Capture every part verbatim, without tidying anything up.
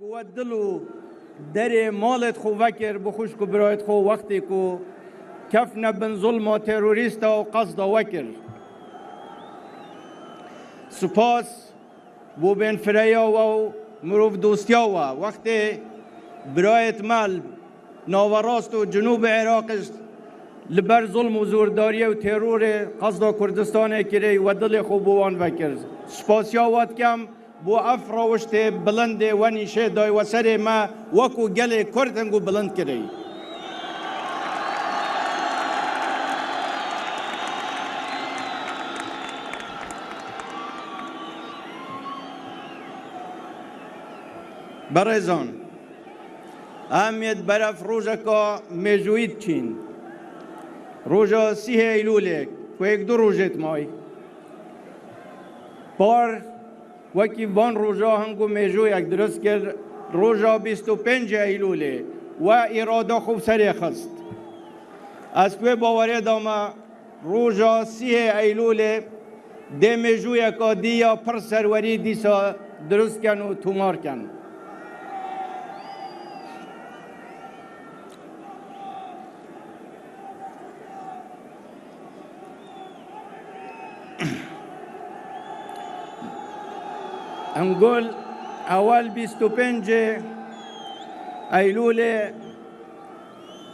Ku we dil û derê malêt xwe vekir bi xwişk û birayêt xwe wextê ku kefne bin zulma terorîsta û qesda we kir. Spas bo bên fireya we û mirovdostiya we. Wextê birayêt me li naverast û cinûbê Iraqê ji li ber zulm û zordariyê û terorê qesda Kurdistanê kirê, we dilê xwe bo wan vekir. Spasiya we dikem. Bo ev rewiştê bilind ê we nîşê dayî, we serê me wekû gelê Kurd hingû bilind kirî. Berêzan, em yê di berev rojeka mêjûyî diçîn. Roja sîhê Eylûlê, ku yek du rojêt may. Par Wekî van roja hingû mêjûyek dirust kir, roja bîst û pêncê Eylûlê we îrada xwe bi serê xist. Ez wê bawerê de me, roja sîhê Eylûlê dê mêjûyeka dî ya pir serwerî dîsa dirust ken û tomar ken. Hingû ewel bîst û pêncê Eylûlê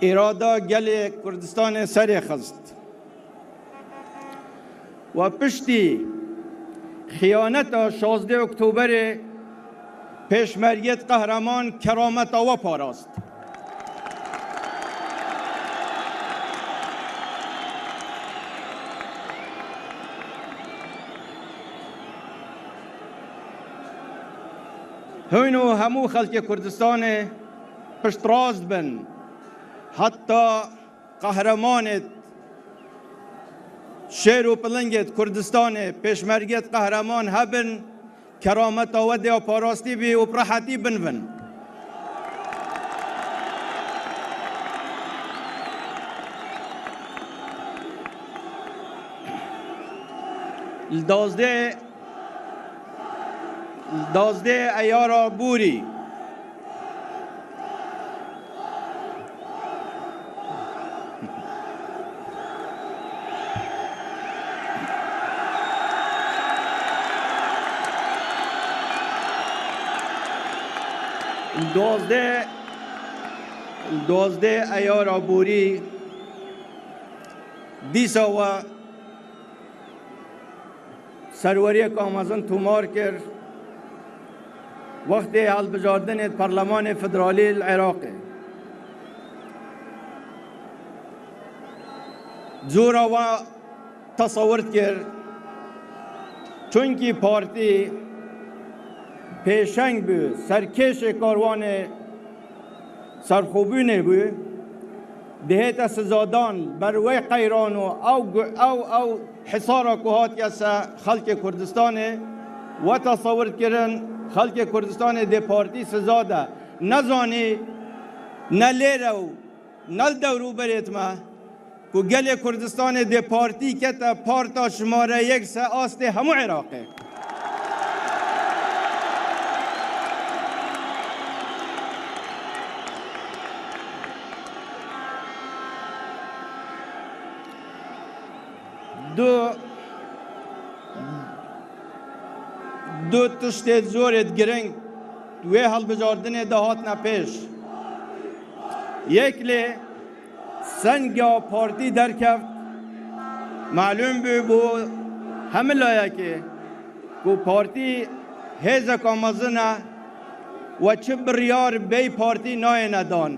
îrada gelê Kurdistanê serê xist. We piştî xiyaneta şazdeh Oktoberê pêşmergêt qehreman kerameta we parast. Hûn û hemû xelkê Kurdistanê piştrast bin. Heta qehremanêt, şêr û pilingêt Kurdistanê, pêşmergêt qehreman hebin, kerameta we dê parastî bî û bi rehetî binivin. Li dazdeh, li dazdeh Eyara Borî. Dozdeh, dozdeh Eyara Borî dîsa we serweriyeka mezin tomar kir, wextê hilbijardinê Perlemanê Federalî li Iraqê. Cora we tesewir dikir, çunkî partî pêşeng bû, serkêşê karwanê serxwebûnê bû, dihête sizadan ber wê qeyran û ew gu-, ew, ew hisara ku hatiye ser xelkê Kurdistanê, we tesewir kirin, xelkê Kurdistanê dê partî siza de nezanî, ne lêre û ne li dewrûberêt me, ku gelê Kurdistanê dê partî kete parta şimare yek ser astê hemû Iraqê. Du, du tiştê zorê giring wê hilbijardinê de hatine pêş. Yek lê senga partî derkeft, malûm bû bo hemî layekê ku partî hêzeka mezin e we çi biryar bêyî partî nayêne dan.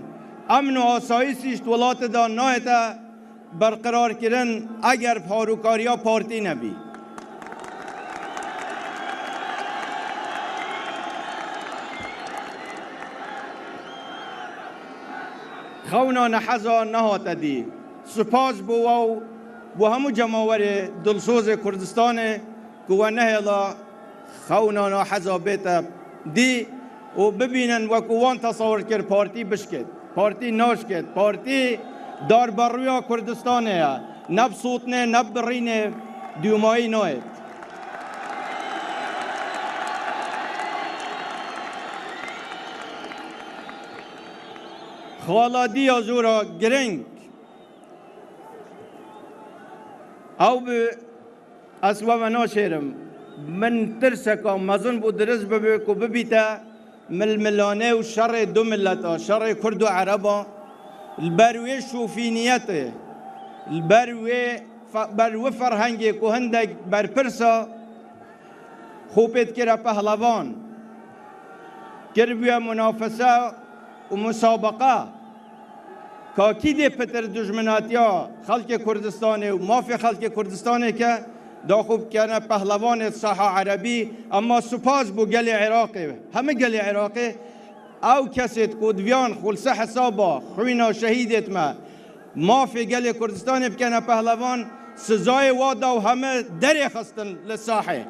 Emn û asayîsî ji welatê de nayête berqirarkirin eger bi harûkariya partî nebî. Xewna neheza nehate dî. Spas bo we û bo hemû cemawerê dilsozê Kurdistanê ku we nehêla xewna neheza bête dî û bibînin wekû wan tesewir kir partî bişkêt, partî naşkêt, partî darberûya Kurdistanê ye, ne bi sotinê, ne bi birînê dûmayî nayêt. Xaladiya zora giring. Ew bi ez we venaşêrim. Min tirseka mezin bû dirist bibe ku bibîte milmilane û şerê du mileta, şerê Kurd û Ereba, li ber wê şofîniyetê, li ber wê fe-, ber wê ferhengê ku hindek berpirsa xwe pê dikire pehlevan, kiribûye munafese û musabeqe. Ka kî dê pitir dijminatiya xelkê Kurdistanê û mafê xelkê Kurdistanê ke, da xwe bikene pehlevanê saha erebî, ema spas bo gelê Iraqê, hemî gelê Iraqê, ew kesêt ku diviyan xulse hesaba xwîna şehîdêt me, mafê gelê Kurdistanê bikene pehlevan, sizayê wa da û heme derê xistin li sahê.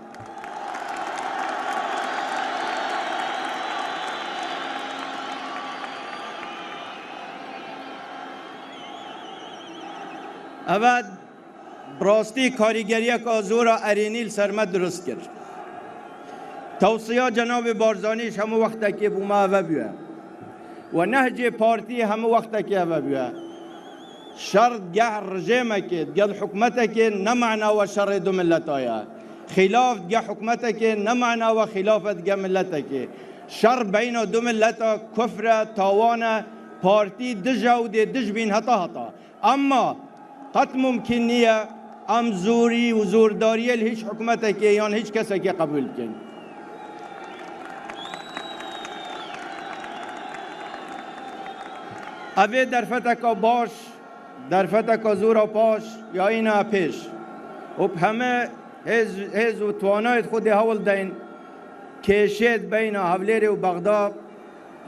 Eve bi rastî karîgeriyeka zora erênî li ser me dirust kir. Tewsiya Cenabê Barzanî ji hemû wextekê bo me eve bûye. We nehcê partiyê hemû wextekê eve bûye. Şer digeh rijêmekê, digel hikûmetekê ne mana we şerê du mileta ye. Xîlaf digeh hikûmetekê ne mana we xîlaf e digeh miletekê. Şer beyna du mileta kufr e, tawan e, partî dij e û dê dij bîn heta heta. Ema qet mumkîn niye em zorî û zordariyê li hîç hikûmetekê yan hîç kesekê qebûl bikin. Ev ê derfeteka baş, derfeteka zora paş ya îna pêş û bi heme hêz, hêz û twanayê xwe dê hewl deyn kêşêt beyna Hevlêrê û Bexda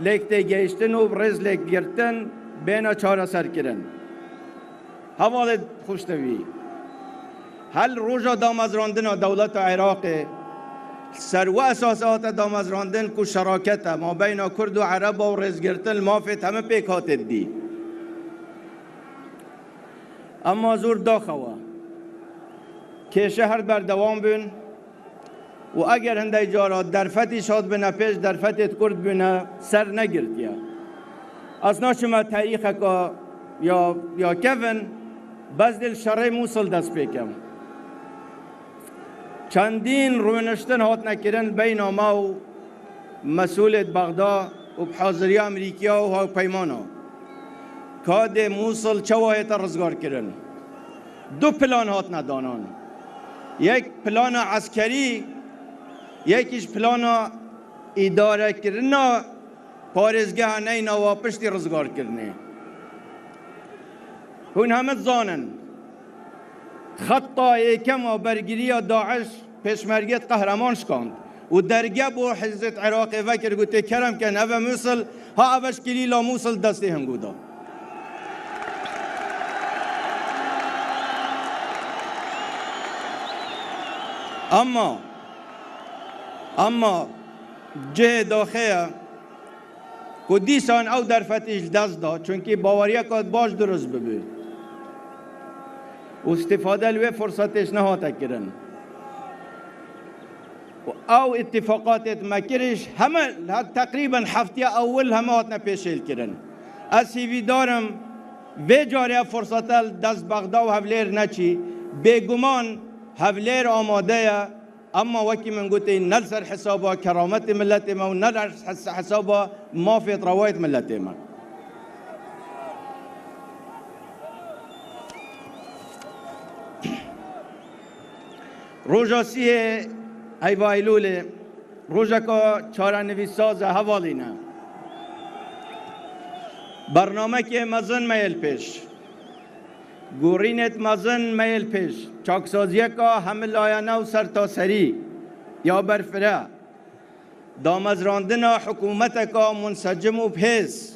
lêk tê gehiştin û bi rêz lêk girtin bêne çareserkirin. Hevalê xweştevî, hel roja damezrandina dewleta Iraqê ser we esas hate damezrandin ku şeraket e mabeyna Kurd û Ereba û rêzgirtin li mafê heme pêk hatê dî. Ema zor daxewa. Kêşe her berdewam bûn û eger hindek cara derfetî şad bine pêş, derfetê Kurd bûne ser negirtiye. Ez naçime tarîxeka ya, ya kevin, bes dê li şerê Mûsil dest pê kem. Çendîn rûniştin hatine kirin beyna me û mesûlêt Bexda û bi haziriya Amerîkiya û hawpeymana. Ka dê Mûsil çawa hête rizgarkirin? Du plan hatine danan. Yek plana eskerî, yekî ji plana îdarekirina parêzgeha neyna wa piştî rizgarkirinê. Hûn heme dizanin, xeta yêkem a bergiriya DAIŞ pêşmergêt qehreman şikand û derge bo hizbêt Iraqê vekir, gotê, kerem ken, eve Mûsil, ha eve ji kilîla Mûsil destê hingû da. Ama, ama cihê daxê ye, ku dîsan ew derfetî ji dest da, çunkî baweriyeka baş dirust bibû û îstîfade li wê firsetê ji nehate kirin. Û ew îtîfaqatêt me kirî ji heme, her teqrîben heftiya ewil heme hatine pêşêl kirin. Ez hîvîdar im vê carê ev firsete li dest Bexda û Hevlêr neçî. Bêguman Hevlêr amade ye. Ema wekî min gotê, ne li ser hesaba kerametê miletê me û ne li ser hesaba mafê rewayê miletê me. Roja sîyê heyva Eylûlê, rojeka çarenivîsaz e, hevalî ne. Bernamekê mezin me yê li pêş. Gorînêt mezin me yê li pêş, çaksaziyeka hemilayene û sertaserî ya berfireh, damezrandina hikûmeteka munsecim û bihêz,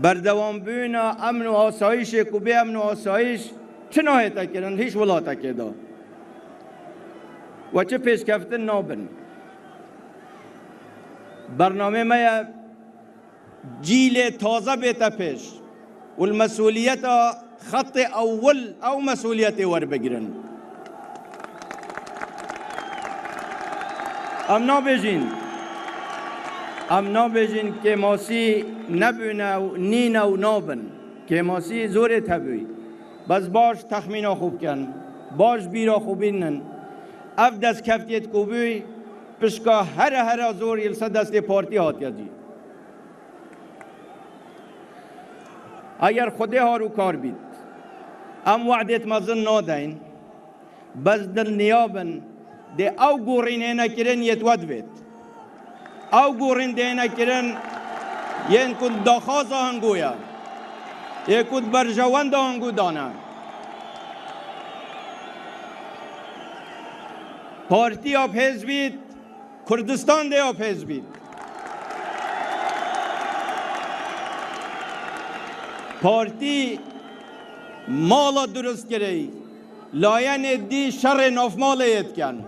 berdewambûna emn û asayîşê ku bê emn û asayîş çi nahête kirin hîç welatekê de. We çi pêşkeftin nabin. Bernamê me ye cîlê taze bête pêş û li mesûliyeta xetê ewil ew mesûliyetê werbigirin. Em nabêjin, Em nabêjin kêmasî nebûne û nîne û nabin. Kêmasî zorê tebûy. Bes baş texmîna xwe bikin. Baş bîra xwe bînin. Ev destkeftiyê ku bûy, pişka here here zor yê li ser destê partî hatiye cî. Eger Xwedê har û kar bît, em we'dêt mezin nadeyn. Bes dilniya bin, dê ew gorînê nekirin yê di we divêt. Ew gorîn dê nekirin yên ku di daxwaza hingo ye, yê ku di berjewenda hingo dane. Partiya bi hêz bît, Kurdistan dê ya bi hêz bît. Partî mala dirust kirey. Layenê dî şerê navmalê yê dikin.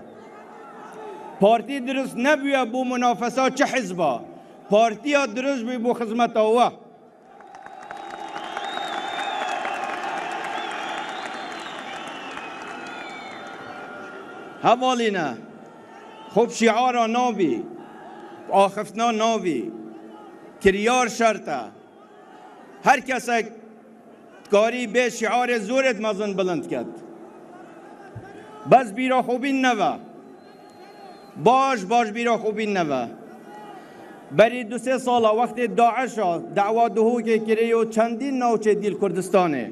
Partî dirust nebûye bo munafesa çi hizba. Partiya dirust bû bo xizmeta we. Hevalîne, xwe bi şiara nabî, bi axiftina nabî, kiryar şert e. Her kesek dikarî bê şiarê zorê di mezin bilind ket. Bes bîra xwe bîn neve. Baş, baş bîra xwe bîn neve. Berî du sê sala wextê DAIŞ'a dewa Duhokê kirê û çendîn navçê dî li Kurdistanê.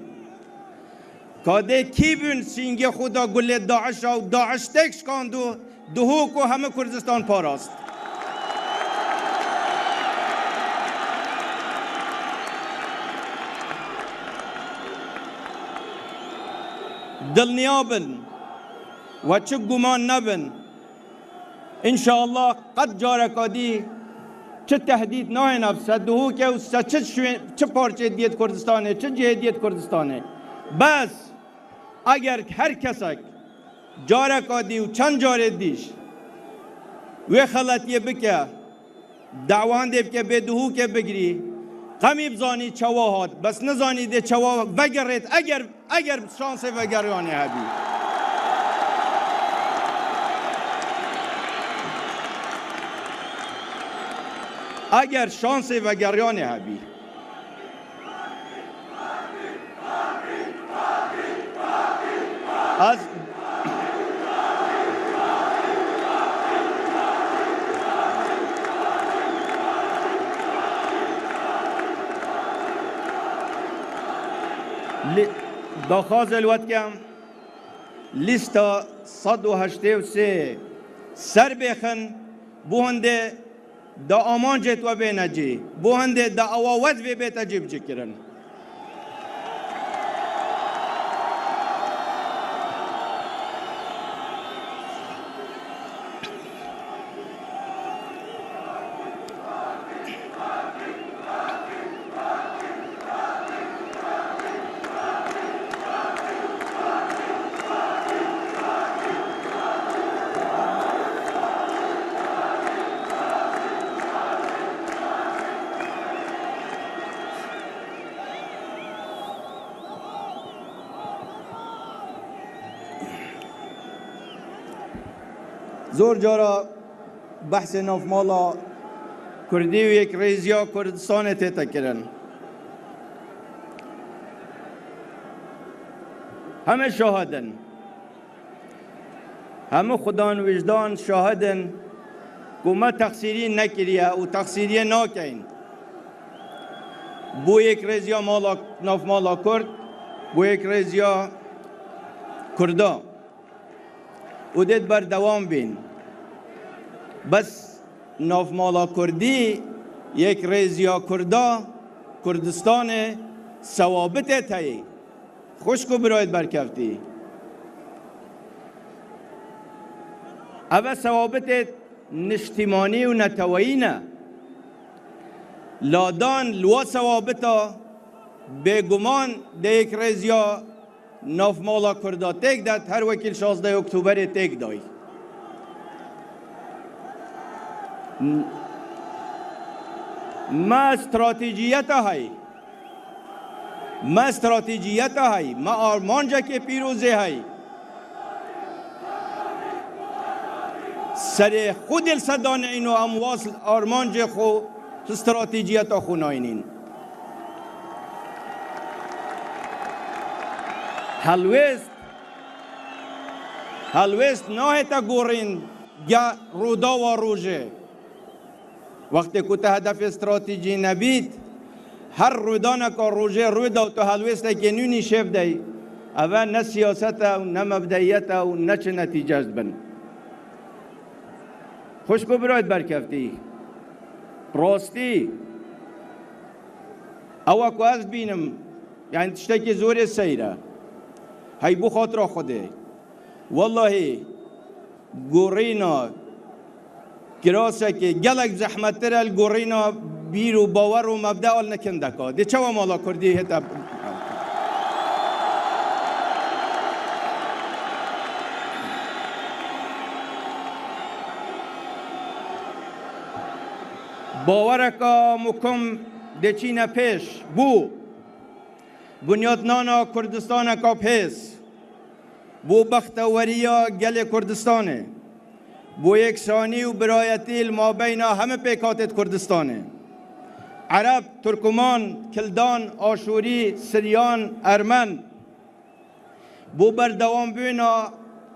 Ka dê kî bûn sîngê xwe da gulê DAIŞ'a û DAIŞ têk şikand û Duhok û hemû Kurdistan parast. Dilniya bin, we çi guman nebin. Înşallah qet careka dî çi tehdît nayêne bi se Duhokê û se çi şwê-, çi parçeyê diyê di Kurdistanê, çi cihê diyê di Kurdistanê. Bes eger her kesek careka dî û çend carê dîş wê xeletiyê bike, dawandê bike bê Duhokê bigirî, qemî bizanî çawa hat, bes nizanî dê çawa vegerêt eger, eger şansê vegeriyanê hebî. Eger şansê vegeriyanê hebî. Ez Lî-, daxwazê li we dikim, lîsta sed û heştê û sê ser bêxin, bo hindê da amancê we bêne cî, bo hindê da ewa we divê bête cîbicîkirin. Zor cara behsê navmala Kurdî û yekrêziya Kurdistanê tête kirin. Heme şahid in. Hemû xudan wijdan şahid in ku me texsîrî nekiriye û texsîriyê nakeyn. Bo yekrêziya mala, navmala Kurd, bo yekrêziya Kurda. Û dê berdewam bîn. Bes navmala Kurdî, yekrêziya Kurda, Kurdistanê sewabitê teyê. Xwişk û birayê berkeftî. Ev e sewabitê niştîmanî û neteweyî ne. Ladan li wa sewabita bêguman dê yekrêziya navmala Kurda têk de, her wekî li şazdeh Oktoberê têk day. Me stratejiyeta hey. Me stratejiyeta hey. Me armancekê pîrozê hey. Serê xwe dê li ser daneyîn û em waz armancê xwe, stratejiyeta xwe nayînîn. Helwêst, helwêst nahête gorîn ge rûdawa rojê. Wextê ku te hedefê stratejî nebît, her rûdaneka rojê rû da û tu helwêstekê nû nîşê bidey, eve ne siyaset e û ne mebdeyiyet e û ne çi netîce dibin. Xwişk û birayt berkeftî. Rastî. Ewa ku ez dibînim, yani tiştekî zorê seyr e. Hey bo xatira Xwedê. Wellahî, gorîna kirasekê gelek zehmettir e li gorîna bîr û bawer û mebdea li nekindeka. Dê çawa mala Kurdî hête? Bawereka mukim dê çîne pêş bû. Bunyatnana Kurdistaneka pêz. Bo bexteweriya gelê Kurdistanê. Bo yeksanî û birayetî li mabeyna heme pêkhatê di Kurdistanê. Ereb, Turkuman, Kildan, Aşûrî, Siryan, Ermen. Bo berdewambûna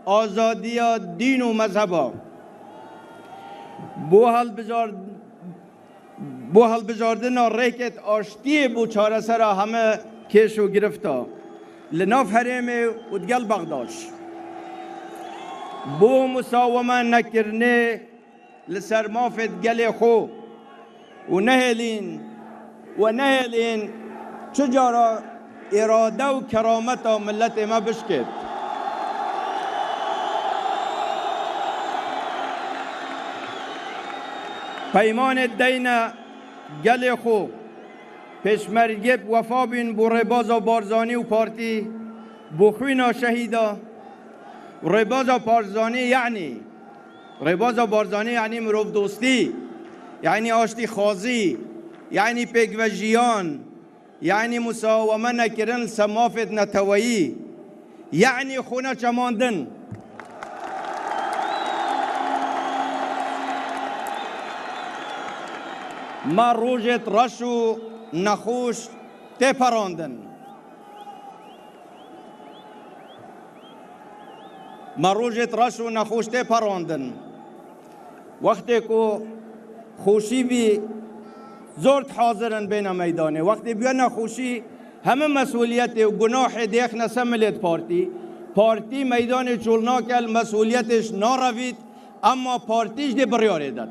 azadiya dîn û mezheba. Bo hilbijar-, bo hilbijardina rêkêt aştiyê bo çaresera heme kêş û girifta li nav herêmê û digel Bexdaş. Bo musaweme nekirinê li ser mafêt gelê xwe û nehêlîn, we nehêlîn çi cara îrade û kerameta miletê me bişkêt. Peymanê deyne gelê xwe, pêşmergê bi wefa bîn bo rêbaza Barzanî û partî, bo xwîna şehîda. Rêbaza Barzanî, yanî, rêbaza Barzanî, yanî mirovdostî, yanî aştîxwazî, yanî pêkvejiyan, yanî musaweme nekirin li ser mafêt neteweyî, yanî xwîna çeman din. Me rojêt reş û nexweş tê perandin. Me rojêt reş û nexweş tê perandin. Wextê ku xweşî bî, zor dihazir in bêne meydanê. Wextê bûye nexweşî, heme mesûliyetê û gunahê dêxne ser milêt partî. Partî meydanê çol nake, li mesûliyetê ji narevît, Ema partî jî dê biryarê det.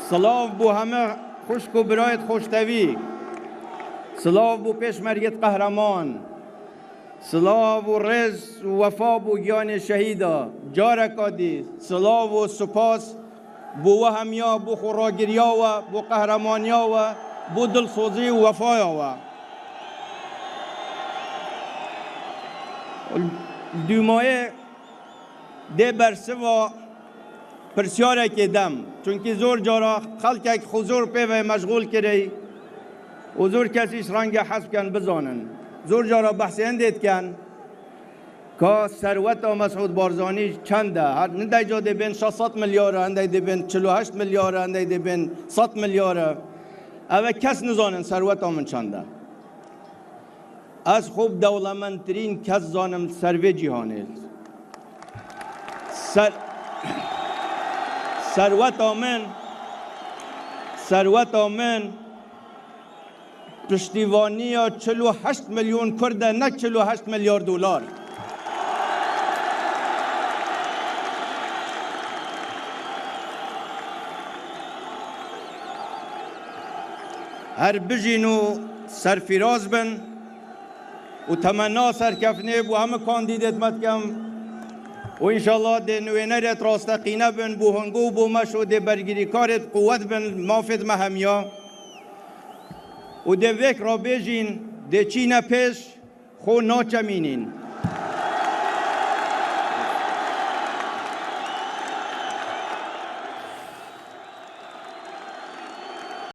Silav bo heme xwişk û birayêt xweştevî. Silav bo pêşmergêt qehreman. Silav û rêz û wefa bo giyanê şehîda. Careka dî silav û spas bo we hemiya, bo xweragiriya we, bo qehremaniya we, bo dilsozî û wefaya we. Dûmayê dê bersiva pirsyarekê dem. Çunkî zor cara xelkek xwe zor pê ve meşxûl kirê û zor kes îş renge hez bikin bizanin. Zor cara behsê hindê dikin ka serweta Mesûd Barzanî çend e. Her, hindek ca dê bên şeş sed milyar e, hindek dê bên çil û heşt milyar e, hindek dê bên sed milyar e. Ev e kes nizanin serweta min çend e. Ez xwe bi dewlemendtirîn kes zanim li ser vê cîhanê. Ser-, serweta min, serweta min piştîvaniya çil û heşt milyon Kurd e, ne çil û heşt milyar dolar. Her bijîn û serfîraz bin û temenna serkeftinê bo hemî kandîdêt me dikim û înşallah dê nûênerêt rasteqîne bin bo hingû û bo meşo, dê bergirîkarêt quwet bin mafêt me hemiya û dê vêk rabêjîn, dê çîne pêş, xwe naçemînîn.